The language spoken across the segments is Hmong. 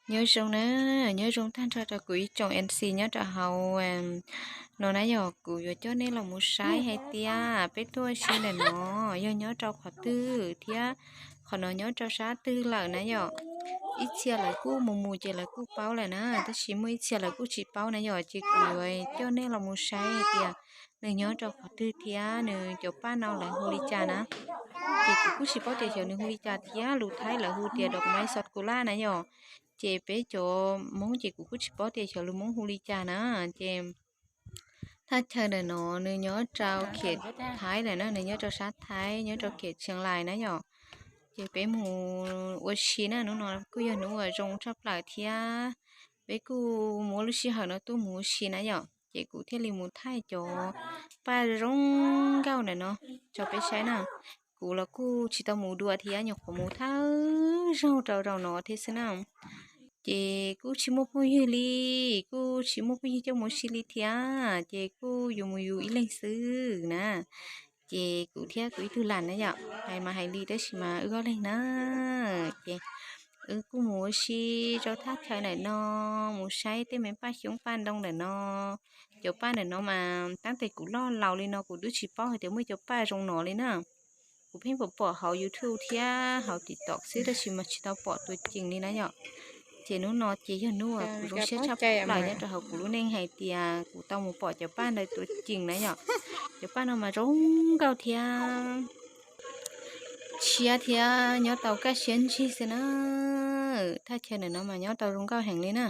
Nyob zoo na, nyob zoo tag nrho rau kuv ib tsoom M C nyob rau hauv no na yom. Kuv yuav coj nej los mus saib hais tias peb tuaj ua si ntawm no yog nyob rau qhov twg thiab qhov no nyob rau sab twg lawm na yom. Ib txhia lawv kuj mus mus ces lawv kuj paub lawm na, tab sis muaj ib txhia lawv kuj tsis paub na yom, ces kuv yuav coj nej los mus saib hais tias nws nyob rau qhov twg thiab nws cov paj no lawv hu li cas na. Ces kuv kuj tsis paub tias xyov nws hu li cas thiab, lus Thaib lawv hu tias dok maiv xos kus laj na yom. Ces peb cov Hmoob ces kuv kuj tsis paub tias xyov lus Hmoob hu li cas na. Ces thaj chaw ntawm no nws nyob rau khiam Thaib lawm na, nws nyob rau sab Thaib, nyob rau khiam Tsheej Lais na yom. Ces peb mus ua si na, hnub no kuj yog hnub uas zoo tshaj plaws thiab peb kuj mus ua lub sij hawm no tuaj mus ua si na yom. Ces kuv thiaj li mus thaij cov paj zoo nkauj ntawm no rau peb saib na. Kuv los kuj tsis tau mus dua thiab, nyuam qhuav mus thawj zaug rau zaum no thiab xwb na. Ces kuj tsis muaj phooj ywg li, kuj tsis muaj phooj ywg coj mus ua si li thiab, ces kuj yus mus yus ib leeg xwb na. Ces kuv thiab kuv ib tug lam na yom, hais mas hais li tab sis mas wb ob leeg na. Ces wb kuj mus ua si rau thaj chaw ntawm no, mus saib tej me paj xyoob paj ntoo ntawm no. Cov paj ntawm no mas tab tes kuv loj laus li no kuv twb tsis paub hais tias muaj cov paj zoo no li na. Kuv pheej pom pom hauv YouTube thiab hauv TikTok xwb tab sis mas tsis tau pom tuaj ceem li na yom. Ces hnub no ces yog hnub uas kuv zoo siab tshaj plaws nyob rau hauv kuv lub neej hais tias kuv tau mus pom cov paj ntawd tuaj ceem na yom. Cov paj no mas zoo nkauj thiab tshiab thiab nyob tau kaj siab ntsig xwb na. Thaj chaw ntawm no mas nyob tau zoo nkauj heev li na.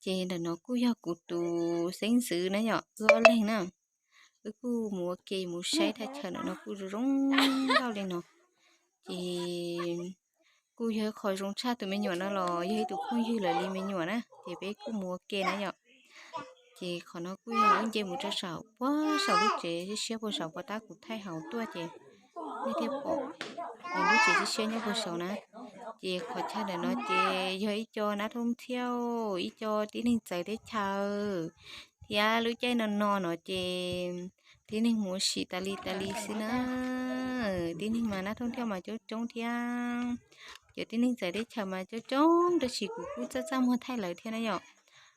Ces ntawm no kuj yog kuv tus xeeb ntxwv na yom, wb ob leeg na. Wb kuj mus ua ke mus saib thaj chaw ntawm no kuj zoo nkauj li no. Ces kuj yog ib qho zoo tshaj, tus me nyuam no los yog ib tug phooj ywg lawm li me nyuam na, ces peb kuj mus ua ke na yom. Ces qhov no kuj yog wb nce mus rau saum puag saum lub tsev siab puag saum puag ta kuv thaij hauv tuaj ces nej thiaj pom lub tsev siab siab nyob puag saum na. Ces qhov chaw ntawm no ces yog ib co nab thooj thiaj, ib co tib neeg txawv teb chaws, thiab lub caij no no no ces tib neeg mus ua si tas li tas li xwb na. Tib neeg mas nab thooj thiaj mas coob coob thiab, cov tib neeg txawv teb chaws mas coob coob, tab sis kuv kuj txaj txaj muag thaij lawv thiab na yom,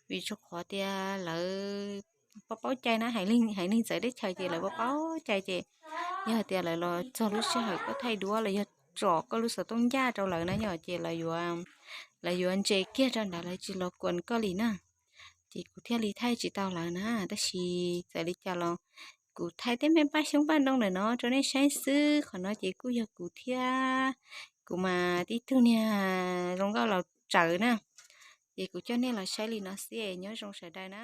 vim rau qhov tias lawv paub paub cai na, haiv neeg txawv teb chaws ces lawv paub paub cai ces yog hais tias lawv los txog lub sij hawm koj thaij duab los yog tsom koj lub xov tooj ncaj rau lawv na yom, ces lawv yuav ntse kiag rau ntawd, lawv tsis los kuas koj li na. Ces kuv thiaj li thaij tsis tau lawv na, tab sis txawm li cas los kuv thaij tej me paj xyoob paj ntoo ntawm no rau nej saib xwb. Qhov no ces kuj yog kuv thiab kuv mas tib tug niag zoo nkauj laus tsawv na. Ces kuv coj nej los saib li no xwb, nyob zoo sawv daws na.